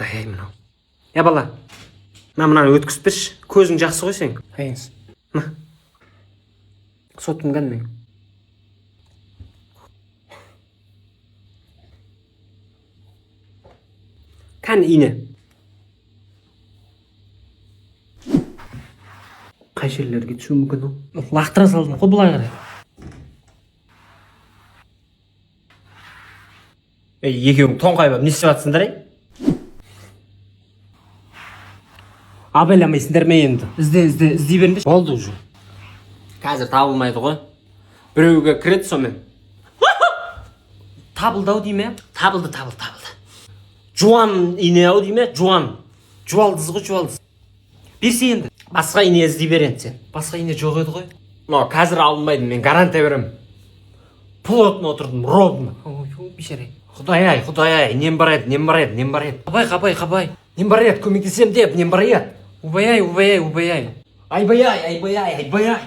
Құдай ай, мынау. Е, бала, мына, мынаны өткізіп берші, көзің жақсы ғой сенің. Әйеңіз. Мына сотым кәні менің. Кәні, ине қай жерлерге түсуі мүмкін? Ол лақтыра салдым ғой былай қарай. Ей, екеуің тоңқайып не істеп жатсыңдар, ей? Абайламайсыңдар ма енді? Ізде, ізде, іздей беріңдерші. Болды уже, қазір табылмайды ғой. Біреуге кіреді, сонымен табылды ау деймін. Иә, табылды, табылды, табылды. Жуан ине ау деймін, иә, жуан, жуалдыз ғой, жуалдыз. Берсе енді, басқа ине іздей бер енді сен. Басқа ине жоқ еді ғой. Мынау қазір алынбайды, мен гарантия беремін. Плотно отырдым, ровно. Ой, бейшара. Құдай ай, құдай ай, нем бар еді, нем бар еді, нем бар еді? Қабай, қабай, қабай. Нем бар еді, көмектесем деп, нем бар еді? Убай ай, убай ай, убай ай. Айбай ай, айбай ай, айбай ай.